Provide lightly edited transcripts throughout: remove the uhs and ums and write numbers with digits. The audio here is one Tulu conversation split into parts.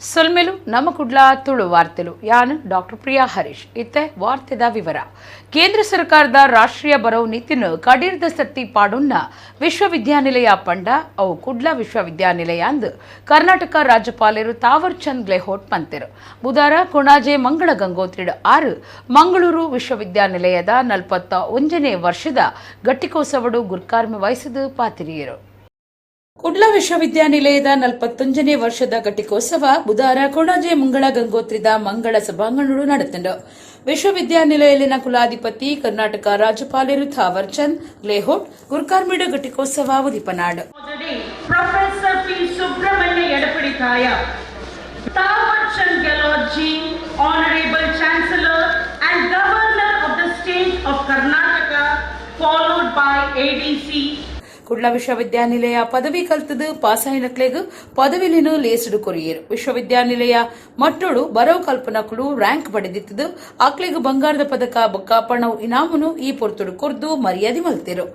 ಸೊಲ್ಮೆಲು ನಮ್ಮ ಕುಡ್ಲ ತುಳು ವಾರ್ತೆಲು. ಯಾನ್ ಡಾಕ್ಟರ್ ಪ್ರಿಯಾ ಹರೀಶ್. ಇತ್ತೆ ವಾರ್ತೆದ ವಿವರ. ಕೇಂದ್ರ ಸರ್ಕಾರದ ರಾಷ್ಟ್ರೀಯ ಬರವು ನೀತಿನ ಕಡೀರ್ದ ಸತ್ತಿ ಪಾಡುನ್ನ ವಿಶ್ವವಿದ್ಯಾನಿಲಯ ಪಂಡ ಅವು ಕುಡ್ಲ ವಿಶ್ವವಿದ್ಯಾನಿಲಯ ಅಂದ್ ಕರ್ನಾಟಕ ರಾಜ್ಯಪಾಲರು ತಾವರ್ ಚಂದ್ ಗೆಹ್ಲೋಟ್ ಪಂತೆರು. ಬುಧಾರ ಕೊಣಾಜೆ ಮಂಗಳ ಗಂಗೋತ್ರಿಡ್ ಆರು ಮಂಗಳೂರು ವಿಶ್ವವಿದ್ಯಾನಿಲಯದ 41ನೇ ವರ್ಷದ ಘಟಿಕೋತ್ಸವಡು ಗುರ್ಕಾರ್ಮೆ ವಹಿಸಿದು ಪಾತೆರಿಯರು. ಕುಡ್ಲ ವಿಶ್ವವಿದ್ಯಾನಿಲಯದ 41ನೇ ವರ್ಷದ ಘಟಿಕೋತ್ಸವ ಬುಧಾರ ಕೊಣಾಜೆ ಮಂಗಳ ಗಂಗೋತ್ರಿದ ಮಂಗಳ ಸಭಾಂಗಣಡು ನಡೆತಂಡು. ವಿಶ್ವವಿದ್ಯಾನಿಲಯಲಿನ ಕುಲಾಧಿಪತಿ, ಕರ್ನಾಟಕ ರಾಜ್ಯಪಾಲರು Thawar Chand Gehlot ಗುರ್ಕಾರ್ಮಿಡ್ ಘಟಿಕೋತ್ಸವ ಉದಿಪನಾಡ್. Today, Professor P. Subramanya Edapadithaya, Thawar Chand Gehlot ji, Honorable Chancellor and Governor of the State of Karnataka, followed by ADC. Kudla ವಿಶ್ವವಿದ್ಯಾನಿಲಯ ಪದವಿ ಕಲ್ತದು ಪಾಸಾಯಿನಕ್ಲೆಗ್ ಪದವಿಲಿನು ಲೇಸುಡು ಕೊರಿಯೇರು. ವಿಶ್ವವಿದ್ಯಾನಿಲಯ ಮಟ್ಟೋಡು ಬರವು ಕಲ್ಪನಕುಲು ರ್ಯಾಂಕ್ ಪಡೆದಿತ್ತದು ಅಕ್ಲೆಗ್ ಬಂಗಾರದ ಪದಕ ಬೊಕ್ಕ ಪಣವು ಇನಾಮುನು ಈ ಪೊರ್ತುಡು ಕೊರ್ದು ಮರ್ಯಾದೆ ಮಲ್ತೆರು.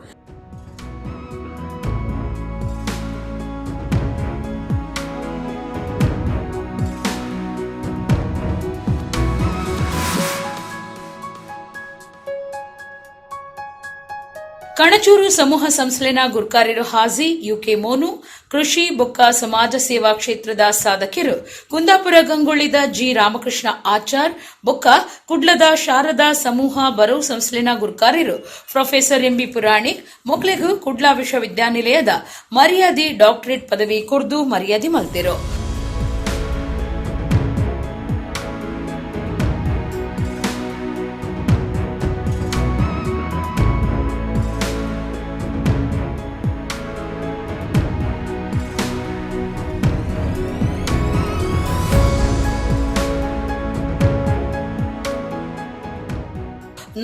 ಕಣಚೂರು ಸಮೂಹ ಸಂಸ್ಥೆನ ಗುರ್ಕಾರ್ಯರು ಹಾಜಿ ಯುಕೆ ಮೋನು, ಕೃಷಿ ಬೊಕ್ಕ ಸಮಾಜ ಸೇವಾ ಕ್ಷೇತ್ರದ ಸಾಧಕರು ಕುಂದಾಪುರ ಗಂಗೊಳ್ಳಿದ ಜಿ ರಾಮಕೃಷ್ಣ ಆಚಾರ್ ಬೊಕ್ಕ ಕುಡ್ಲದ ಶಾರದಾ ಸಮೂಹ ಬರವು ಸಂಸ್ಥೆನ ಗುರ್ಕಾರ್ಯರು ಪ್ರೊಫೆಸರ್ ಎಂಬಿ ಪುರಾಣಿಕ್ ಮೊಕ್ಲೆಗ್ ಕುಡ್ಲ ವಿಶ್ವವಿದ್ಯಾನಿಲಯದ ಮರ್ಯಾದಿ ಡಾಕ್ಟರೇಟ್ ಪದವಿ ಕೊರ್ದು ಮರ್ಯಾದೆ ಮಲ್ತೆರು.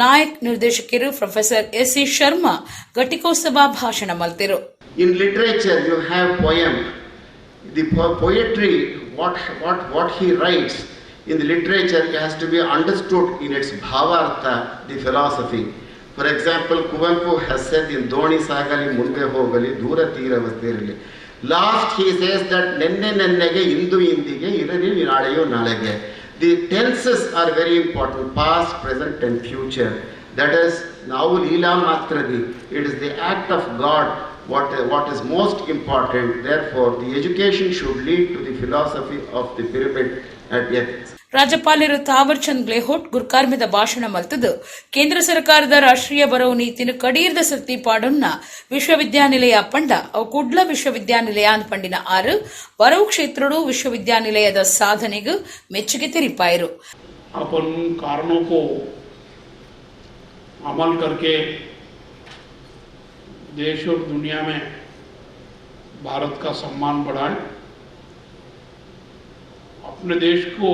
ನಾಯಕ್ ನಿರ್ದೇಶಕರು ಪ್ರೊಫೆಸರ್ ಎಸ್ ಸಿ ಶರ್ಮಾ ಘಟಿಕೋತ್ಸವ ಭಾಷಣ ಮಲ್ತೆರು. In literature, you have poem. The poetry, what he writes in the literature has to be understood in its bhavartha, the philosophy. For example, Kuvempu has said in Doni Sagali Munde Hogali Dura Teerava Serali. Last he says that Nenne Nennege Indu Indige Irali Naleyo Nalege. The tenses are very important, past, present and future. That is, now Leela Matradi, it is the act of God what is most important. Therefore, the education should lead to the philosophy of the pyramid and ethics. ರಾಜ್ಯಪಾಲರು ಥಾವರ್ ಚಂದ್ ಗೆಹ್ಲೋಟ್ ಗುರ್ಕಾರ್ಮೆದ ಭಾಷಣ ಮಲ್ತದು ಕೇಂದ್ರ ಸರ್ಕಾರದ ರಾಷ್ಟ್ರೀಯ ಬರವು ನೀತಿನ ಕಡೀರ್ದ ಸರ್ತಿ ಪಾಡೊನ್ನ ವಿಶ್ವವಿದ್ಯಾನಿಲಯ ಪಂಡ ಅವು ಕುಡ್ಲ ವಿಶ್ವವಿದ್ಯಾನಿಲಯ ಪಂಡಿನ ಆರು ಬರವು ಕ್ಷೇತ್ರಡು ವಿಶ್ವವಿದ್ಯಾನಿಲಯದ ಸಾಧನೆಗೂ ಮೆಚ್ಚುಗೆ ತೆರಿಪಾಯರು. अपन उन कारणों को अमल करके देश और दुनिया में भारत का सम्मान बढ़ाएं। अपने देश को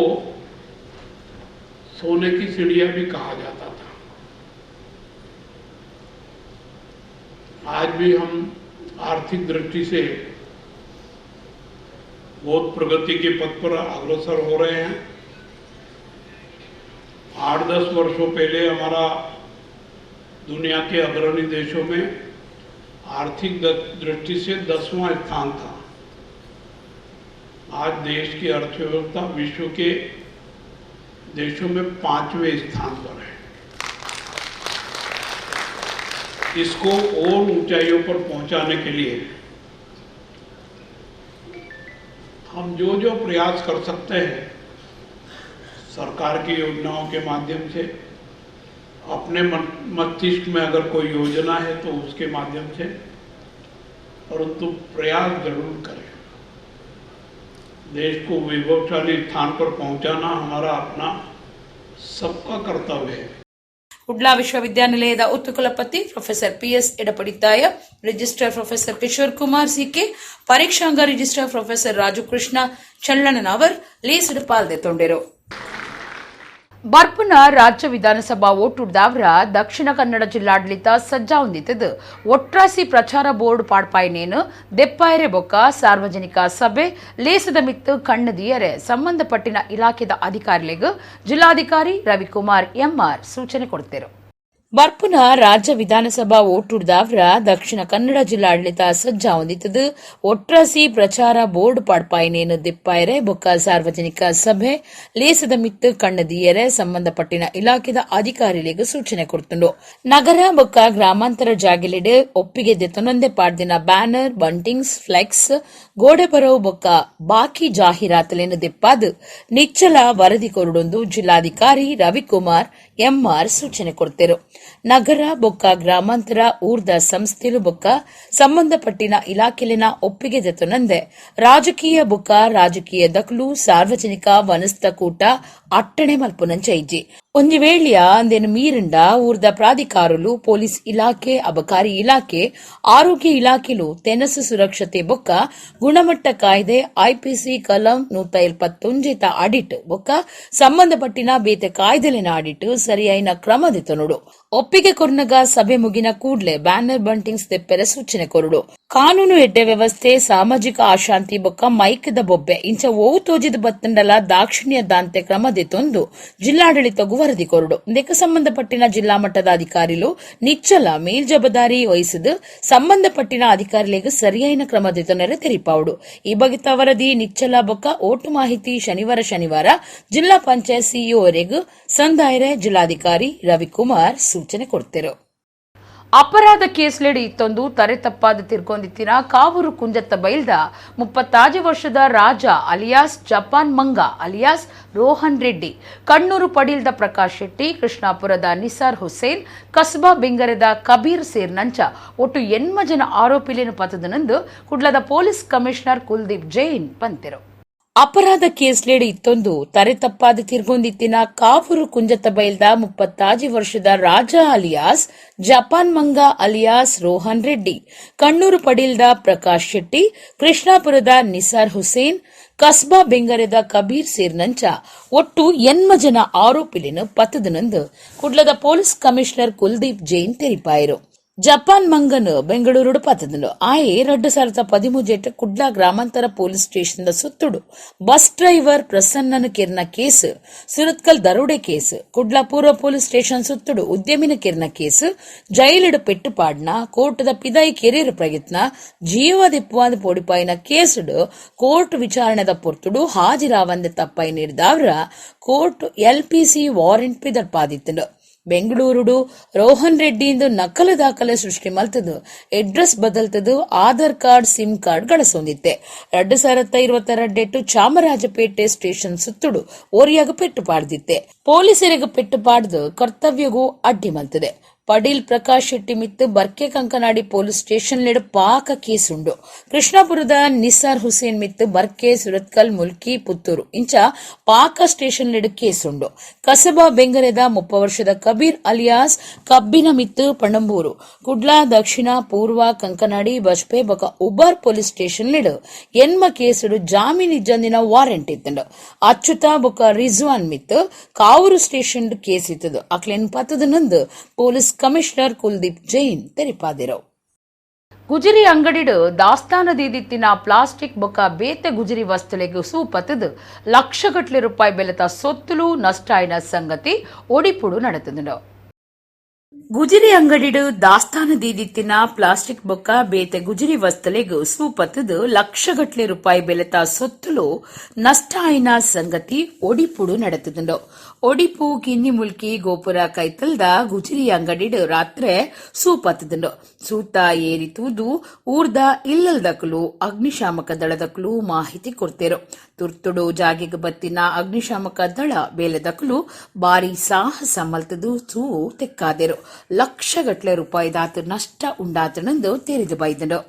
सोने की चिड़िया भी कहा जाता था। आज भी हम आर्थिक दृष्टि से बहुत प्रगति के पथ पर अग्रसर हो रहे हैं। 8-10 वर्षों पहले हमारा दुनिया के अग्रणी देशों में आर्थिक दृष्टि से 10वां स्थान था। आज देश की अर्थव्यवस्था विश्व के देशों में 5वें स्थान पर है। इसको और ऊंचाइयों पर पहुंचाने के लिए हम जो जो प्रयास कर सकते हैं, सरकार की योजनाओं के माध्यम से, अपने मस्तिष्क में अगर कोई योजना है तो उसके माध्यम से, परंतु प्रयास जरूर करें। देश को वैभवशाली स्थान पर पहुंचाना हमारा अपना सबका कर्तव्य है। ಕುಡ್ಲಾ ವಿಶ್ವವಿದ್ಯಾನಿಲಯದ ಉಪಕುಲಪತಿ professor PS Edapadithaya, registrar professor Kishore Kumar C K, ಪರೀಕ್ಷಾಂಗ ರಿಜಿಸ್ಟ್ರಾರ್ ಪ್ರೊಫೆಸರ್ ರಾಜುಕೃಷ್ಣ ಚಳ್ಳನವರ್ ಲೇಸ್ಡ್ ಪಾಲ್ದೆತೊಂಡೆರು. ಬರ್ಪುನ ರಾಜ್ಯ ವಿಧಾನಸಭಾ ಓಟುಡ್ದಾವ್ರ ದಕ್ಷಿಣ ಕನ್ನಡ ಜಿಲ್ಲಾಡಳಿತ ಸಜ್ಜಾವೊಂದಿತ್ತದು ಒಟ್ರಾಸಿ ಪ್ರಚಾರ ಬೋರ್ಡ್ ಪಾಡ್ಪಾಯಿನೇನು ದೆಪ್ಪಾಯರೆ ಬೊಕ್ಕ ಸಾರ್ವಜನಿಕ ಸಭೆ ಲೇಸದ ಮಿತ್ತು ಕಣ್ಣದಿಯರೆ ಸಂಬಂಧಪಟ್ಟಿನ ಇಲಾಖೆದ ಅಧಿಕಾರಿಗಳಿಗೆ ಜಿಲ್ಲಾಧಿಕಾರಿ ರವಿಕುಮಾರ್ ಎಂಆರ್ ಸೂಚನೆ ಕೊಡ್ತೇರು. ಬರ್ಪುನ ರಾಜ್ಯ ವಿಧಾನಸಭಾ ಓಟುಡ್ದಾವ್ರ ದಕ್ಷಿಣ ಕನ್ನಡ ಜಿಲ್ಲಾಡಳಿತ ಸಜ್ಜಾವೊಂದಿತ್ತದು ಒಟ್ರಾಸಿ ಪ್ರಚಾರ ಬೋರ್ಡ್ ಪಾಡ್ಪಾಯಿನೇನು ದಿಪ್ಪಾಯರೆ ಬೊಕ್ಕ ಸಾರ್ವಜನಿಕ ಸಭೆ ಲೇಸದ ಮಿತ್ತು ಕಣ್ಣದಿಯರೆ ಸಂಬಂಧಪಟ್ಟಿನ ಇಲಾಖೆದ ಅಧಿಕಾರಿಗಳಿಗೆ ಸೂಚನೆ ಕೊಡ್ತುಂಡು. ನಗರ ಬೊಕ್ಕ ಗ್ರಾಮಾಂತರ ಜಾಗಿಲೆಡ್ ಒಪ್ಪಿಗೆ ದೆತೊನೊಂದೆ ಪಾಡ್ದಿನ ಬ್ಯಾನರ್, ಬಂಟಿಂಗ್ಸ್, ಫ್ಲೆಕ್ಸ್, ಗೋಡೆ ಬರವು ಬೊಕ್ಕ ಬಾಕಿ ಜಾಹೀರಾತುಲೆನ್ ದೆಪ್ಪಾದ್ ನಿಚ್ಚಲ ವರದಿ ಕೊರಡೊಂದು ಜಿಲ್ಲಾಧಿಕಾರಿ ರವಿಕುಮಾರ್ ಎಂಆರ್ ಸೂಚನೆ ಕೊಡ್ತೆರು. ನಗರ ಬೊಕ್ಕ ಗ್ರಾಮಾಂತರ ಊರ್ದ ಸಂಸ್ಥೆಲು ಬೊಕ್ಕ ಸಂಬಂಧಪಟ್ಟಿನ ಇಲಾಖೆಲಿನ ಒಪ್ಪಿಗೆ ದೆತೊನಂದೆ ರಾಜಕೀಯ ಬೊಕ್ಕ ರಾಜಕೀಯ ದಕಲು ಸಾರ್ವಜನಿಕ ವನಸ್ತ ಕೂಟ ಅಟ್ಟಣೆ ಮಲ್ಪುನಂಚ ಇಜ್ಜಿ. ಒಂಜಿ ವೇಳ್ಯ ಅಂದೆನ್ ಮೀರಿಂಡ ಊರ್ದ ಪ್ರಾಧಿಕಾರುಲು, ಪೊಲೀಸ್ ಇಲಾಖೆ, ಅಬಕಾರಿ ಇಲಾಖೆ, ಆರೋಗ್ಯ ಇಲಾಖೆಲು ತೆನಸು ಸುರಕ್ಷತೆ ಬೊಕ್ಕ ಗುಣಮಟ್ಟ ಕಾಯ್ದೆ ಐಪಿಸಿ ಕಲಂ 171 ಅಡಿಟ್ ಬೊಕ್ಕ ಸಂಬಂಧಪಟ್ಟಿನ ಬೇತೆ ಕಾಯ್ದೆಲೆನ ಅಡಿಟ್ ಸರಿಯಾಯಿನ ಕ್ರಮ ದೆತೊನೊಡು. ಒಪ್ಪಿಗೆ ಕೊರ್ನಗ ಸಭೆ ಮುಗಿನ ಕೂಡ್ಲೆ ಬ್ಯಾನರ್ ಬಂಟಿಂಗ್ಸ್ ದೆಪ್ಪೆರೆ ಸೂಚನೆ ಕೊರಡು. ಕಾನೂನು ಎಡ್ಡೆ ವ್ಯವಸ್ಥೆ, ಸಾಮಾಜಿಕ ಅಶಾಂತಿ ಬೊಕ್ಕ ಮೈಕ್ದ ಬೊಬ್ಬೆ ಇಂಚ ಓವು ತೋಜಿದ ಬತ್ತಂಡಲ ದಾಕ್ಷಿಣ್ಯ ದಾಂತೆ ಕ್ರಮ ದೆತೊಂದು ಜಿಲ್ಲಾಡಳಿತಗೂ ವರದಿ ಕೊರಡು. ಇದಕ್ಕೆ ಸಂಬಂಧಪಟ್ಟಿನ ಜಿಲ್ಲಾ ಮಟ್ಟದ ಅಧಿಕಾರಿಲು ನಿಚ್ಚಲ ಮೇಲ್ಜವಾಬ್ದಾರಿ ವಹಿಸಿದು ಸಂಬಂಧಪಟ್ಟಿನ ಅಧಿಕಾರಿಗಳಿಗೆ ಸರಿಯಾದ ಕ್ರಮ ದೆತೊನರೆ ತೆರಿಪಾವುಡು. ಈ ಬಗೆತ ವರದಿ ನಿಚ್ಚಲ ಬೊಕ್ಕ ಓಟು ಮಾಹಿತಿ ಶನಿವಾರ ಶನಿವಾರ ಜಿಲ್ಲಾ ಪಂಚಾಯತ್ ಸಿಇಒರೆಗ್ ಸಂದಾಯರೆ ಜಿಲ್ಲಾಧಿಕಾರಿ ರವಿಕುಮಾರ್ ಸೂಚನೆ ಕೊಡ್ತಿರು. ಅಪರಾಧ ಕೇಸ್ಲೆಡ್ ಇತ್ತೊಂದು ತರೆ ತಪ್ಪಾದ ತಿರ್ಗೊಂದಿತ್ತಿನ ಕಾವೂರು ಕುಂಜತ್ತ ಬೈಲ್ದ 36 ವರ್ಷದ ರಾಜ alias Japan Manga alias Rohan Reddy, Kannur ಪಡೀಲ್ದ ಪ್ರಕಾಶ್ ಶೆಟ್ಟಿ, ಕೃಷ್ಣಾಪುರದ ನಿಸಾರ್ ಹುಸೇನ್, ಕಸ್ಬಾ ಬೆಂಗರದ ಕಬೀರ್ ಸೇರ್ನಂಚ ಒಟ್ಟು 8 ಜನ ಆರೋಪಿಲೇನು ಪತದನಂದು ಕುಡ್ಲದ ಪೊಲೀಸ್ ಕಮಿಷನರ್ ಕುಲ್ದೀಪ್ ಜೈನ್ ಪಂತೆರು. ಅಪರಾಧ ಕೇಸ್ಲೇಡ್ ಇತ್ತೊಂದು ತರೆ ತಪ್ಪಾದ ತಿರ್ಗೊಂದಿತ್ತಿನ ಕಾವೂರು ಕುಂಜತ್ತ ಬೈಲ್ದ 36 ವರ್ಷದ ರಾಜ alias Japan Manga alias Rohan Reddy, Kannur ಪಡೀಲ್ದ ಪ್ರಕಾಶ್ ಶೆಟ್ಟಿ, ಕೃಷ್ಣಾಪುರದ ನಿಸಾರ್ ಹುಸೇನ್, ಕಸ್ಬಾ ಬೆಂಗರೆದ ಕಬೀರ್ ಸೇರ್ನಂಚ ಒಟ್ಟು 8 ಜನ ಆರೋಪಿಲಿನ ಪತ್ತದನಂದು ಕುಡ್ಲದ ಪೊಲೀಸ್ ಕಮಿಷನರ್ ಕುಲ್ದೀಪ್ ಜೈನ್ ತೆರಿಪಾಯರು. ಜಪಾನ್ ಮಂಗನ್ ಬೆಂಗಳೂರು ಪತ್ತದನು. ಆಯೆ 2013 ಕುಡ್ಲ ಗ್ರಾಮಾಂತರ ಪೊಲೀಸ್ ಸ್ಟೇಷನ್ the ಸುತ್ತುಡು bus driver ಪ್ರಸನ್ನನ ಕಿರ್ನ ಕೇಸ್, ಸುರತ್ಕಲ್ ದರೋಡೆ ಕೇಸ್, ಕುಡ್ಲ ಪೂರ್ವ ಪೊಲೀಸ್ ಸ್ಟೇಷನ್ ಸುತ್ತುಡು ಉದ್ಯಮಿನ ಕಿರ್ನ ಕೇಸ್, ಜೈಲಿಡು ಪೆಟ್ಟು ಪಾಡ್ನ, ಕೋರ್ಟದ ಪಿದಾಯಿ ಕೆರಿಯರ್ ಪ್ರಯತ್ನ, ಜೀವದಿಪ್ಪುವಾದ ಪೋಡಿಪಾಯಿನ ಕೇಸುಡು ಕೋರ್ಟ್ ವಿಚಾರಣೆದ ಪೊರ್ತುಡು ಹಾಜಿರಾವಂದೆ ತಪ್ಪಾಯಿ ನೀಡಿದವರ ಕೋರ್ಟ್ ಎಲ್ಪಿಸಿ ವಾರೆಂಟ್ ಪಿದರ್ಪಾದಿತ್ತುಂಡು. ಬೆಂಗಳೂರುಡು ರೋಹನ್ ರೆಡ್ಡಿ ಇಂದು ನಕಲು ದಾಖಲೆ ಸೃಷ್ಟಿ ಮಲ್ತದು, ಅಡ್ರೆಸ್ ಬದಲ್ತದು, ಆಧಾರ್ ಕಾರ್ಡ್, ಸಿಮ್ ಕಾರ್ಡ್ ಗಳಸೊಂದಿತ್ತೆ. 2022 ಚಾಮರಾಜಪೇಟೆ ಸ್ಟೇಷನ್ ಸುತ್ತುಡು ಓರಿಯಾಗ ಪೆಟ್ಟು ಪಾಡ್ದಿತ್ತೆ. ಪೊಲೀಸರಿಗೆ ಪೆಟ್ಟು ಪಾಡ್ದು ಕರ್ತವ್ಯಗೂ ಅಡ್ಡಿ ಮಲ್ತದೆ. ಪಡೀಲ್ ಪ್ರಕಾಶ್ ಶೆಟ್ಟಿ ಮಿತ್ತು ಬರ್ಕೆ ಕಂಕನಾಡಿ ಪೊಲೀಸ್ ಸ್ಟೇಷನ್ ಲೆಡ್ ಪಾಕ ಕೇಸುಂಡು. ಕೃಷ್ಣಾಪುರದ ನಿಸಾರ್ ಹುಸೇನ್ ಮಿತ್ತು ಬರ್ಕೆ, ಸುರತ್ಕಲ್, ಮುಲ್ಕಿ, ಪುತ್ತೂರು ಇಂಚ ಪಾಕ ಸ್ಟೇಷನ್ ಲೆಡ್ ಕೇಸುಂಡು. ಕಸಬಾ ಬೆಂಗರೆದ 30 ವರ್ಷದ ಕಬೀರ್ ಅಲಿಯಾಸ್ ಕಬ್ಬಿನ ಮಿತ್ತು ಪಣಂಬೂರು, ಕುಡ್ಲ ದಕ್ಷಿಣ, ಪೂರ್ವ, ಕಂಕನಾಡಿ, ಬಜ್ಪೆ ಬೊಕ ಉಬಾರ್ ಪೊಲೀಸ್ ಸ್ಟೇಷನ್ ಲೆಡ್ ಎನ್ಮ ಕೇಸುಡು ಜಾಮೀನು ಇಜ್ಜಂದಿನ ವಾರೆಂಟ್ ಇತ್ತುಂಡು. ಅಚ್ಯುತ ಬೊಕ ರಿಜ್ವಾನ್ ಮಿತ್ತು ಕಾವೂರು ಸ್ಟೇಷನ್ ಕೇಸ್ ಇತ್ತದು. ಅಕ್ಲೆನ್ ಪತ್ತದ ನಂದು ಪೊಲೀಸ್ ಕಮಿಷನರ್ ಕುಲ್ದೀಪ್ ಜೈನ್ ತೆರಿಪಾದಿರು. ಗುಜಿರಿ ಅಂಗಡಿಡು ದಾಸ್ತಾನ ದೀದಿತ್ತಿನ ಪ್ಲಾಸ್ಟಿಕ್ ಬೊಕ್ಕ ಬೇತೆ ಗುಜಿರಿ ವಸ್ತುಲೆಗ್ ಸೂಪತ್ತದು ಲಕ್ಷಗಟ್ಲೆ ರೂಪಾಯಿ ಬೆಲೆತ ಸೊತ್ತುಲು ನಷ್ಟ ಆಯಿನ ಸಂಗತಿ ಒಡಿಪುಡು ನಡೆತದುಂಡು. ಗುಜಿರಿ ಅಂಗಡಿಡು ದಾಸ್ತಾನ ದೀದಿತ್ತಿನ ಪ್ಲಾಸ್ಟಿಕ್ ಬೊಕ್ಕ ಬೇತೆ ಗುಜಿರಿ ವಸ್ತುಲೆಗ್ ಸೂಪತ್ತದು ಲಕ್ಷಗಟ್ಲೆ ರೂಪಾಯಿ ಬೆಲೆತ ಸೊತ್ತುಲು ನಷ್ಟ ಆಯಿನ ಸಂಗತಿ ಒಡಿಪುಡು ನಡೆತದುಂಡು. ಒಡಿಪು ಕಿನ್ನಿಮುಲ್ಕಿ ಗೋಪುರ ಕೈತಲ್ದ ಗುಜಿರಿ ಅಂಗಡಿಡು ರಾತ್ರೆ ಸೂಪತ್ತದುಂಡು. ಸೂತ ಏರಿ ತೂದು ಊರ್ದ ಇಲ್ಲಲ್ದಕಲು ಅಗ್ನಿಶಾಮಕ ದಳದಕಲು ಮಾಹಿತಿ ಕೊಡ್ತೇರು. ತುರ್ತುಡು ಜಾಗೆಗ್ ಬತ್ತಿನ ಅಗ್ನಿಶಾಮಕ ದಳ ಬೇಲೆದಕಲು ಬಾರಿ ಸಾಹಸ ಮಲ್ತದು ಸೂ ತೆಕ್ಕಾದೆರು. ಲಕ್ಷಗಟ್ಲೆ ರೂಪಾಯಿ ದಾತು ನಷ್ಟ ಉಂಡಾತನೆಂದು ತೆರಿದು ಬೈದಂಡು.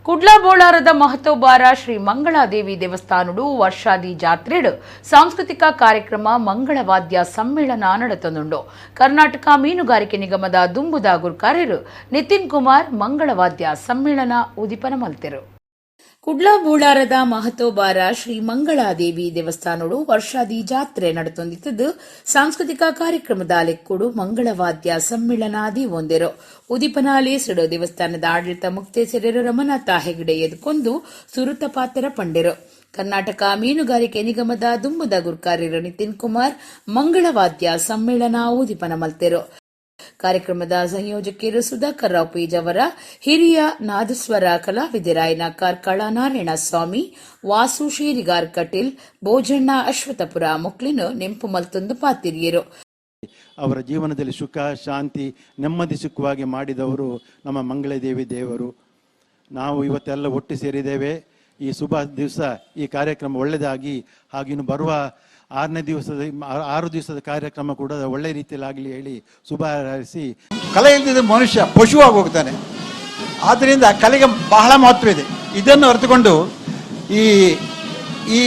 ಕುಡ್ಲ ಬೋಳಾರದ ಮಹತೋಬಾರ ಶ್ರೀ ಮಂಗಳಾದೇವಿ ದೇವಸ್ಥಾನಡು ವರ್ಷಾದಿ ಜಾತ್ರೆಡು ಸಾಂಸ್ಕೃತಿಕ ಕಾರ್ಯಕ್ರಮ ಮಂಗಳವಾದ್ಯ ಸಮ್ಮೇಳನ ನಡೆತನುಂಡು. ಕರ್ನಾಟಕ ಮೀನುಗಾರಿಕೆ ನಿಗಮದ ದುಂಬುದ ಗುರ್ಕಾರ್ಯರು ನಿತಿನ್ ಕುಮಾರ್ ಮಂಗಳವಾದ್ಯ ಸಮ್ಮೇಳನ ಉದಿಪನ ಮಲ್ತೆರು. ಕುಡ್ಲ ಬೋಳಾರದ ಮಹತೋಬಾರ ಶ್ರೀ ಮಂಗಳಾದೇವಿ ದೇವಸ್ಥಾನಡು ವರ್ಷಾದಿ ಜಾತ್ರೆ ನಡೆತೊಂದಿತ್ತದು ಸಾಂಸ್ಕೃತಿಕ ಕಾರ್ಯಕ್ರಮದ ಲೆಕ್ಕುಡು ಮಂಗಳವಾದ್ಯ ಸಮ್ಮೇಳನ ದೀವೊಂದೆರು. ಉದಿಪನಾಲೇಸಡು ದೇವಸ್ಥಾನದ ಆಡಳಿತ ಮುಕ್ತೇಸರರು ರಮನಾಥ ಹೆಗಡೆ ಎದ್ಕೊಂದು ಸುರುತ ಪಾತ್ರ ಪಂಡೆರು. ಕರ್ನಾಟಕ ಮೀನುಗಾರಿಕೆ ನಿಗಮದ ದುಂಬುದ ಗುರ್ಕಾರ್ಯರು ನಿತಿನ್ ಕುಮಾರ್ ಮಂಗಳವಾದ್ಯ ಸಮ್ಮೇಳನ ಉದಿಪನ ಮಲ್ತೆರು. ಕಾರ್ಯಕ್ರಮದ ಸಂಯೋಜಕರು ಸುಧಾಕರ್ ರಾವ್ ಪೇಜಾವರ, ಹಿರಿಯ ನಾದಸ್ವರ ಕಲಾವಿದರಾಯನ ಕಾರ್ಕಳ ನಾರಾಯಣ ಸ್ವಾಮಿ, ವಾಸು ಶೇರಿಗಾರ್ ಕಟೀಲ್, ಬೋಜಣ್ಣ ಅಶ್ವಥಪುರ ಮುಕ್ಲಿನು ನೆಂಪು ಮಲ್ತೊಂದು ಪಾತಿರಿಯರು. ಅವರ ಜೀವನದಲ್ಲಿ ಸುಖ ಶಾಂತಿ ನೆಮ್ಮದಿ ಸುಖವಾಗಿ ಮಾಡಿದವರು ನಮ್ಮ ಮಂಗಳದೇವಿ ದೇವರು. ನಾವು ಇವತ್ತೆಲ್ಲ ಒಟ್ಟು ಸೇರಿದ್ದೇವೆ. ಈ ಶುಭ ದಿವಸ ಈ ಕಾರ್ಯಕ್ರಮ ಒಳ್ಳೆಯದಾಗಿ ಹಾಗೂ ಇನ್ನು ಬರುವ 6 ದಿವಸದ ಕಾರ್ಯಕ್ರಮ ಕೂಡ ಒಳ್ಳೆ ರೀತಿಯಲ್ಲಿ ಆಗಲಿ ಹೇಳಿ ಶುಭ ಹಾರೈಸಿ. ಕಲೆ ಇಲ್ಲದಿದ್ದರೆ ಮನುಷ್ಯ ಪಶುವಾಗಿ ಹೋಗ್ತಾನೆ. ಆದ್ದರಿಂದ ಕಲೆಗೆ ಬಹಳ ಮಹತ್ವ ಇದೆ. ಇದನ್ನು ಅರಿತುಕೊಂಡು ಈ ಈ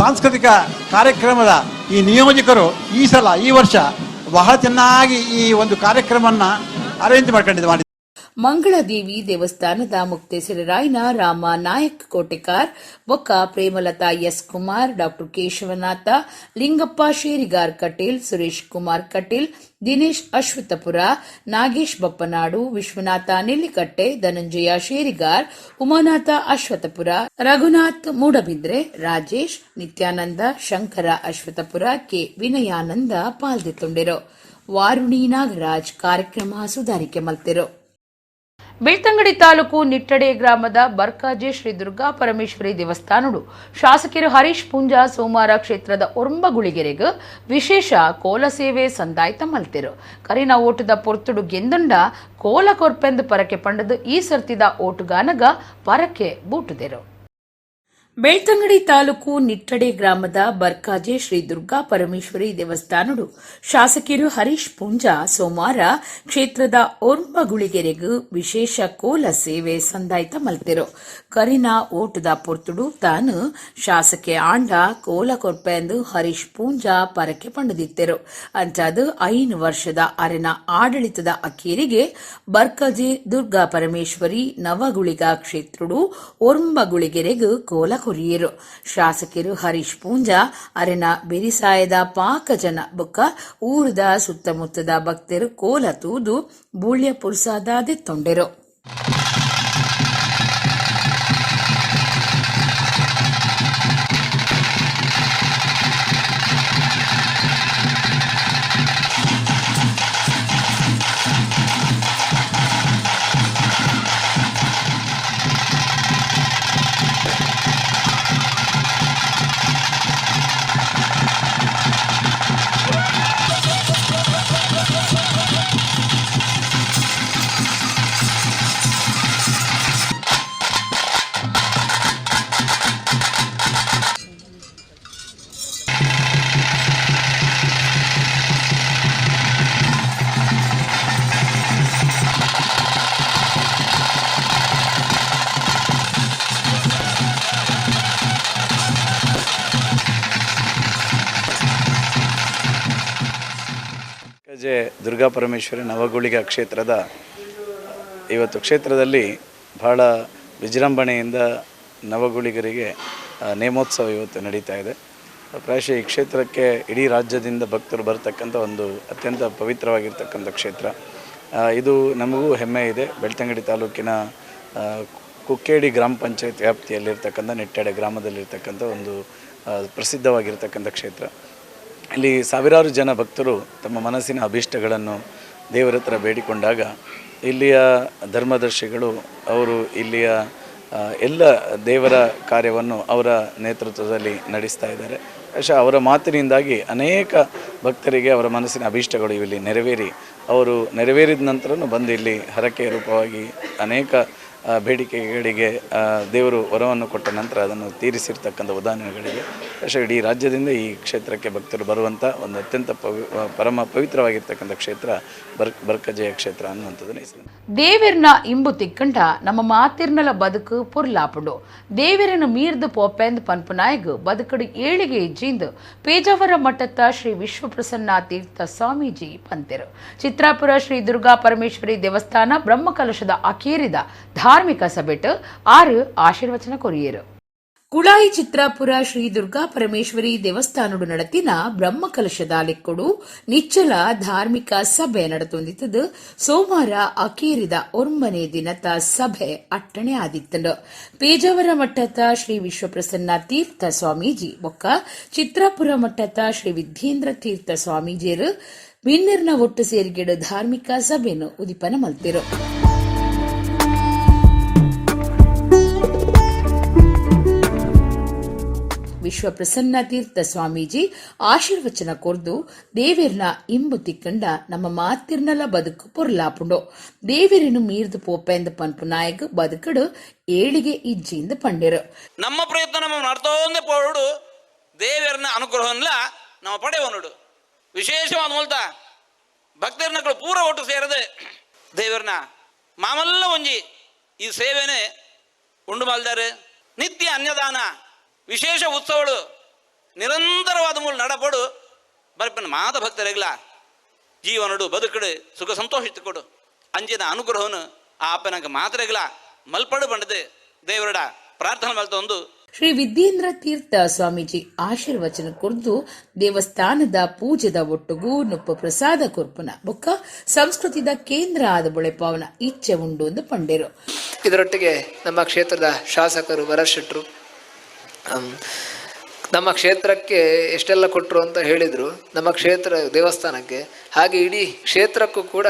ಸಾಂಸ್ಕೃತಿಕ ಕಾರ್ಯಕ್ರಮದ ಈ ನಿಯೋಜಕರು ಈ ಸಲ ಈ ವರ್ಷ ಬಹಳ ಚೆನ್ನಾಗಿ ಈ ಒಂದು ಕಾರ್ಯಕ್ರಮವನ್ನು ಅರೇಂಜ್ ಮಾಡ್ಕೊಂಡಿದ್ದಾರೆ. ಮಂಗಳದೇವಿ ದೇವಸ್ಥಾನದ ಮುಕ್ತೇಸರರಾಯನ ರಾಮ ನಾಯಕ್ ಕೋಟೆಕಾರ್, ಬೊಕ್ಕ Premalatha S Kumar, doctor Keshavanatha, Lingappa Sherigar Kateel, Suresh Kumar Kateel, Dinesh Ashwathapura, Nagesh Bappanadu, Vishwanatha Nellikatte, Dhananjaya Sherigar, Umanatha Ashwathapura, Raghunath Moodbidri, Rajesh Nithyananda, Shankara Ashwathapura, K Vinayananda ಪಾಲ್ದಿತ್ತುಂಡಿರು. ವಾರುಣಿ ನಾಗರಾಜ್ ಕಾರ್ಯಕ್ರಮ ಸುಧಾರಿಕೆ ಮಲ್ತಿರು. ಬೆಳ್ತಂಗಡಿ ತಾಲೂಕು ನಿಟ್ಟಡೆ ಗ್ರಾಮದ ಬರ್ಕಾಜೆ ಶ್ರೀ ದುರ್ಗಾ ಪರಮೇಶ್ವರಿ ದೇವಸ್ಥಾನಡು ಶಾಸಕರು ಹರೀಶ್ ಪೂಂಜಾ ಸೋಮವಾರ ಕ್ಷೇತ್ರದ ಒರಂಬಗುಳಿಗೆರೆಗ್ ವಿಶೇಷ ಕೋಲ ಸೇವೆ ಸಂದಾಯ್ತ ಮಲ್ತಿರು. ಕರಿನ ಓಟದ ಪೊರ್ತುಡು ಗೆಂದುಂಡ ಕೋಲ ಕೊರ್ಪೆಂದು ಪರಕೆ ಪಂಡದು ಈ ಸರ್ತಿದ ಓಟುಗಾನಗ ಪರಕೆ ಬೂಟುದೆರು. ಬೆಳ್ತಂಗಡಿ ತಾಲೂಕು ನಿಟ್ಟಡೆ ಗ್ರಾಮದ ಬರ್ಕಾಜೆ ಶ್ರೀ ದುರ್ಗಾ ಪರಮೇಶ್ವರಿ ದೇವಸ್ಥಾನಡು ಶಾಸಕರು ಹರೀಶ್ ಪೂಂಜಾ ಸೋಮವಾರ ಕ್ಷೇತ್ರದ ಓರ್ಮಗುಳಿಗೆರೆಗ್ ವಿಶೇಷ ಕೋಲ ಸೇವೆ ಸಂದಾಯ್ತ ಮಲ್ತಿರು. ಕರಿನ ಓಟದ ಪೊರ್ತುಡು ತಾನು ಶಾಸಕೆ ಆಂಡ ಕೋಲ ಕೊರ್ಪೆಂದು ಹರೀಶ್ ಪೂಂಜಾ ಪರಕೆ ಪಂಡದಿತ್ತೆರು. ಅಂಚಾದು 5 ವರ್ಷದ ಅರೆನ ಆಡಳಿತದ ಅಕೇರಿಗೆ ಬರ್ಕಾಜೆ ದುರ್ಗಾ ಪರಮೇಶ್ವರಿ ನವಗುಳಿಗ ಕ್ಷೇತ್ರಡು ಓರ್ಮಗುಳಿಗೆರೆಗ್ ಕೋಲ ಕೊರಿಯರು. ಶಾಸಕರು ಹರೀಶ್ ಪೂಂಜಾ ಅರೆನ ಬೆರಿಸಾಯದ ಪಾಕ ಜನ ಬೊಕ್ಕ ಊರದ ಸುತ್ತಮುತ್ತದ ಭಕ್ತರು ಕೋಲ ತೂದು ಬೂಳ್ಯ ಪುರ್ಸಾದಾದೆತ್ತೊಂಡೆರು. ದುರ್ಗಾ ಪರಮೇಶ್ವರಿ ನವಗುಳಿಗ ಕ್ಷೇತ್ರದ ಇವತ್ತು ಕ್ಷೇತ್ರದಲ್ಲಿ ಬಹಳ ವಿಜೃಂಭಣೆಯಿಂದ ನವಗುಳಿಗರಿಗೆ ನೇಮೋತ್ಸವ ಇವತ್ತು ನಡೀತಾ ಇದೆ. ಪ್ರಾಯಶಃ ಈ ಕ್ಷೇತ್ರಕ್ಕೆ ಇಡೀ ರಾಜ್ಯದಿಂದ ಭಕ್ತರು ಬರ್ತಕ್ಕಂಥ ಒಂದು ಅತ್ಯಂತ ಪವಿತ್ರವಾಗಿರ್ತಕ್ಕಂಥ ಕ್ಷೇತ್ರ. ಇದು ನಮಗೂ ಹೆಮ್ಮೆ ಇದೆ. ಬೆಳ್ತಂಗಡಿ ತಾಲೂಕಿನ ಕುಕ್ಕೇಡಿ ಗ್ರಾಮ ಪಂಚಾಯತ್ ವ್ಯಾಪ್ತಿಯಲ್ಲಿರ್ತಕ್ಕಂಥ ನಿಟ್ಟೆಡೆ ಗ್ರಾಮದಲ್ಲಿರ್ತಕ್ಕಂಥ ಒಂದು ಪ್ರಸಿದ್ಧವಾಗಿರ್ತಕ್ಕಂಥ ಕ್ಷೇತ್ರ. ಇಲ್ಲಿ ಸಾವಿರಾರು ಜನ ಭಕ್ತರು ತಮ್ಮ ಮನಸ್ಸಿನ ಅಭೀಷ್ಟಗಳನ್ನು ದೇವರ ಹತ್ರ ಬೇಡಿಕೊಂಡಾಗ ಇಲ್ಲಿಯ ಧರ್ಮದರ್ಶಿಗಳು ಅವರು ಇಲ್ಲಿಯ ಎಲ್ಲ ದೇವರ ಕಾರ್ಯವನ್ನು ಅವರ ನೇತೃತ್ವದಲ್ಲಿ ನಡೆಸ್ತಾ ಇದ್ದಾರೆ. ಪ್ರಾಯಶಃ ಅವರ ಮಾತಿನಿಂದಾಗಿ ಅನೇಕ ಭಕ್ತರಿಗೆ ಅವರ ಮನಸ್ಸಿನ ಅಭೀಷ್ಟಗಳು ಇಲ್ಲಿ ನೆರವೇರಿ, ಅವರು ನೆರವೇರಿದ ನಂತರನೂ ಬಂದು ಇಲ್ಲಿ ಹರಕೆಯ ರೂಪವಾಗಿ ಅನೇಕ ಬೇಡಿಕೆಗಳಿಗೆ ದೇವರು ವರವನ್ನು ಕೊಟ್ಟ ನಂತರ ಅದನ್ನು ತೀರಿಸಿರ್ತಕ್ಕಂಥ ಉದಾಹರಣೆಗಳಿಗೆ ಬಹುಶಃ ಇಡೀ ರಾಜ್ಯದಿಂದ ಈ ಕ್ಷೇತ್ರಕ್ಕೆ ಭಕ್ತರು ಬರುವಂಥ ಒಂದು ಅತ್ಯಂತ ಪರಮ ಪವಿತ್ರವಾಗಿರ್ತಕ್ಕಂಥ ಕ್ಷೇತ್ರ ಬರ್ಕಜೆಯ ಕ್ಷೇತ್ರ ಅನ್ನುವಂಥದ್ದನ್ನು ಈ ಸಂದರ್ಭದಲ್ಲಿ ದೇವಿರ್ನ ಇಂಬು ತಿಕ್ಕಂಡ ನಮ್ಮ ಮಾತಿರ್ನಲ ಬದುಕು ಪೊರ್ಲಾಪುಂಡು. ದೇವಿರನು ಮೀರ್ದು ಪೋಪೆಂದ್ ಪನ್ಪುನಾಯಗ್ ಬದುಕಡು ಏಳಿಗೆ ಇಜ್ಜಿಂದು ಪೇಜಾವರ ಮಠದ ಶ್ರೀ ವಿಶ್ವಪ್ರಸನ್ನ ತೀರ್ಥ ಸ್ವಾಮೀಜಿ ಪಂತೆರು. ಚಿತ್ರಾಪುರ ಶ್ರೀ ದುರ್ಗಾ ಪರಮೇಶ್ವರಿ ದೇವಸ್ಥಾನ ಬ್ರಹ್ಮಕಲಶದ ಅಕೇರಿದ ಧಾರ್ಮಿಕ ಸಭೆಟ್ 6 ಆಶೀರ್ವಚನ ಕೊರಿಯರು. ಕುಳಾಯಿ ಚಿತ್ರಾಪುರ ಶ್ರೀ ದುರ್ಗಾ ಪರಮೇಶ್ವರಿ ದೇವಸ್ಥಾನಡು ನಡತಿನ ಬ್ರಹ್ಮಕಲಶದ ಲೆಕ್ಕಡು ನಿಚ್ಚಲ ಧಾರ್ಮಿಕ ಸಭೆ ನಡೆತೊಂದಿತ್ತದು. ಸೋಮವಾರ ಅಕೇರಿದ 9ನೇ ದಿನದ ಸಭೆ ಅಟ್ಟಣೆ ಆದಿತ್ತಂಡು. ಪೇಜಾವರ ಮಠದ ಶ್ರೀ ವಿಶ್ವಪ್ರಸನ್ನ ತೀರ್ಥ ಸ್ವಾಮೀಜಿ ಬೊಕ್ಕ ಚಿತ್ರಾಪುರ ಮಠದ ಶ್ರೀ ವಿದ್ಯೇಂದ್ರ ತೀರ್ಥ ಸ್ವಾಮೀಜಿಯರು ಬಿನ್ನಿರ್ನ ಒಟ್ಟು ಸೇರಿಗೆಡು ಧಾರ್ಮಿಕ ಸಭೆಯನ್ನು ಉದಿಪನ ಮಲ್ತಿರು. ವಿಶ್ವಪ್ರಸನ್ನ ತೀರ್ಥ ಸ್ವಾಮೀಜಿ ಆಶೀರ್ವಚನ ಕೊರ್ದು ದೇವಿರ್ನ ಇಂಬು ತಿಕ್ಕಂಡ ನಮ್ಮ ಮಾತಿರ್ನಲ ಬದುಕು ಪೊರ್ಲಾಪುಂಡು. ದೇವಿರನು ಮೀರ್ದು ಪೋಪೆಂದ ಪನ್ಪು ನಾಯಕ್ ಬದುಕಡು ಏಳಿಗೆ ಇಜ್ಜಿಂದ ಪಂಡಿರು. ನಮ್ಮ ಪ್ರಯತ್ನ ನಮ್ಮ ನಡ್ತೋಂದೆ ಪೋಡು ದೇವಿಯರ್ನ ಅನುಗ್ರಹನ್ಲ ನಮ್ಮ ಪಡೆಯವನುಡು. ವಿಶೇಷವಾದ ಮೂಲತ ಭಕ್ತರ್ನಗಳು ಪೂರ ಒಟ್ಟು ಸೇರದೆ ದೇವರನ್ನ ಮಾಮಲ್ಲ ಒಂಜಿ ಈ ಸೇವೆನೆ ಉಂಡು ಮಾಲ್ದಾರೆ. ನಿತ್ಯ ಅನ್ನದಾನ ವಿಶೇಷ ಉತ್ಸವಗಳು ನಿರಂತರವಾದ ಮೂಲ ನಡಪಡು ಬರ್ಪನ ಮಾತ ಭಕ್ತರಿಗ್ಲ ಜೀವನಡು ಬದುಕಡು ಸುಖ ಸಂತೋಷ ಕೊಡು ಅಂಜಿನ ಅನುಗ್ರಹವನ್ನು ಆ ಅಪ್ಪನಂಗೆ ಮಾತ್ರೆಗ್ಲ ಮಲ್ಪಡು ಬಂಡದೆ ದೇವರಡ ಪ್ರಾರ್ಥನೆ ಮಲ್ತೊಂದು. ಶ್ರೀ ವಿದ್ಯೇಂದ್ರ ತೀರ್ಥ ಸ್ವಾಮೀಜಿ ಆಶೀರ್ವಚನ ಕುರಿತು ದೇವಸ್ಥಾನದ ಪೂಜೆದ ಒಟ್ಟುಗೂ ನುಪ್ಪ ಪ್ರಸಾದ ಕೊರ್ಪುನ ಬೊಕ್ಕ ಸಂಸ್ಕೃತಿದ ಕೇಂದ್ರ ಆದ ಬೊಳೆಪಾವನ ಇಚ್ಛೆ ಉಂಡು ಎಂದು ಪಂಡೇರು. ಇದರೊಟ್ಟಿಗೆ ನಮ್ಮ ಕ್ಷೇತ್ರದ ಶಾಸಕರು ಭರತ್ ಶೆಟ್ರು ನಮ್ಮ ಕ್ಷೇತ್ರಕ್ಕೆ ಎಷ್ಟೆಲ್ಲ ಕೊಟ್ಟರು ಅಂತ ಹೇಳಿದರು. ನಮ್ಮ ಕ್ಷೇತ್ರ ದೇವಸ್ಥಾನಕ್ಕೆ ಹಾಗೆ ಇಡೀ ಕ್ಷೇತ್ರಕ್ಕೂ ಕೂಡ